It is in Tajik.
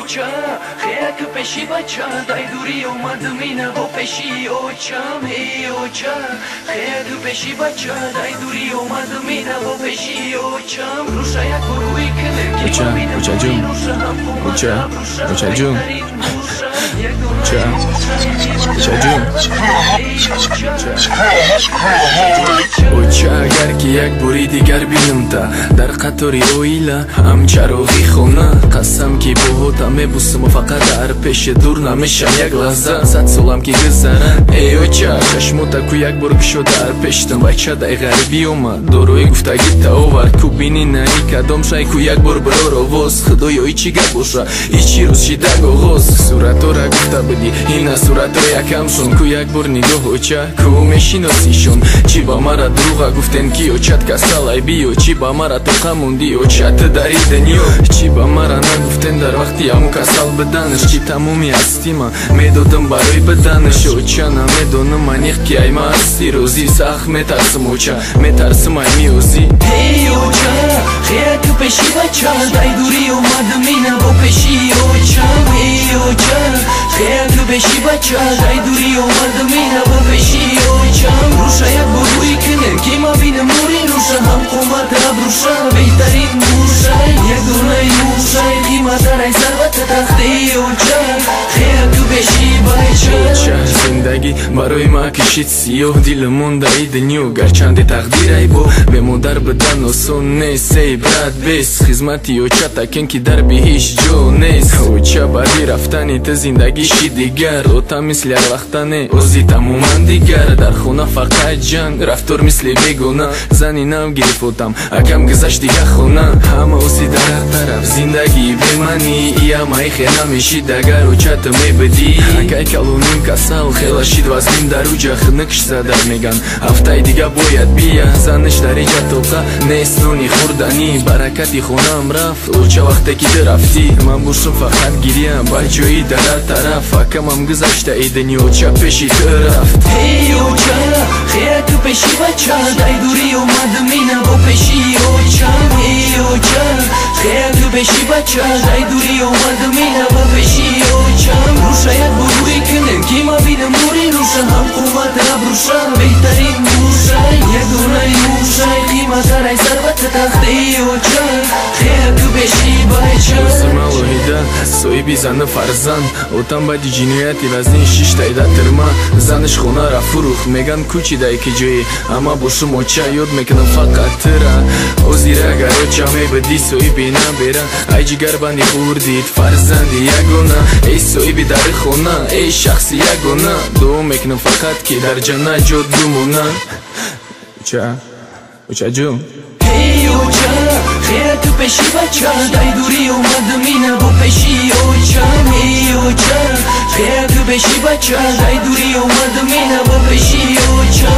оча, хеяк пеши бача, дай дури омад мина бо пеши очам. Эй оча, хеяк пеши бача, дай дури омад мина бо пеши очам. Руша як рӯи кне ки Оча, оча ҷун. Оча, оча ҷун. Оча, оча ҷун. Оча, агар ки як бори дигар бинамта дар қатори оила ҳамчароғи хона, қасам ки боҳота мебусам, фақат дар пеши дур намешам як лаҳза. 100 солам ки гузара, эй оча, чашмота ку як бор кушо дар пештам. Бача дай ғарибӣ омад, дорои гуфтагита овард, ку бини наи кадом шай, ку як бор бирор овоз. Худоё, и чӣ гап боша, и чӣ рӯз шидаг оғоз. Суратора гуфта будӣ, ина суратро якамшон, ку як бор нигоҳ оча, ку мешиносишон. Чӣ ба мара дурӯға гуфтен ки очат касалай биё, чӣ ба мара тоқа мондӣ оча ту дари дунё. Чӣ ба мара нагуфтен дар вақти ҳамун касал биданаш, чӣ тамоми ҳастима медодам барои биданаш. Оча, намедонам аниқ ки ай ма ҳасти розӣ, сахт метарсам оча, метарсам ай миёзӣ. Эй оча, хеяк пеши бача, дай дури омад мина бо пеши очам. Эй оча, хеяк пеши бача, дай дури омад мина бо пеши очам. Руша як бор рӯи кне ки ма бинам нури руша, ҳам қомат абруша беҳтарин мушай, як донаи мушай қиматарай сарвата тахти оча, хеяк пеши бача. Оча, зиндагӣ барои ма кишид сиёҳ, дилам мондаи дунё, гарчанде тақдирай бо бемодар бидан осон нест. Эй брат, бес хизмати оча такен ки дар биҳиш ҷо нест. Оча, баъди рафтани ту зиндагӣ ши дигар, ота мисли ҳарвақта не, ози тамоман дигар. Дар хона фақат ҷанг, рафтор мисли бегона, зани нав гирифт отам, акам гузашт дига хона. Ҳама оси дар ҳар тараф зиндагии беманӣ, иамаи хе намешид агар оча ту мебудӣ. Акай калоним касал хела шид вазнин дар уҷа, хинукш зада меган ҳафтаи дига бояд бия. Заниш дар иҷа тоқа нест нони хӯрданӣ, баракати хонаам рафт оча вақте ки ту рафтӣ. Ман бошам фақат гиря ба ҷои дар ҳар тараф, акамам гузашта и дунё оча пеши ту рафт. Эй оча, хеяк пеши бача, дай дури омад мина бо пеши очам. Эй оча, хеяк пеши бача, дай дури омад мина бо пеши очам. Руша як бор рӯи кне ки ма бинам нури руша, ҳам қомат абруша беҳтарин мушай, як донаи мушай қиматарай сарвата тахти оча, хеяк пеши бача. Ози малоҳида соҳиби зану фарзанд, отам баъди ҷинояти вазнин шиштай дар тирма. Занаш хонара фурӯхт, меган кӯчидай ки ҷое, ама бошум оча ёд мекунам фақат тура. Озир агар оча мебудӣ соҳиби набера, ай ҷигарбанди хурдид фарзанди ягона. Эй соҳиби дари хона, эй шахси ягона, дуо мекунам фақат ки дар ҷаннат ҷо бимона. Оча, оча ҷун. Эй оча, хеяк пеши бача, дай дури омад мина бо пеши очам. Эй оча, хеяк пеши бача, дай дури омад мина бо пеши очам.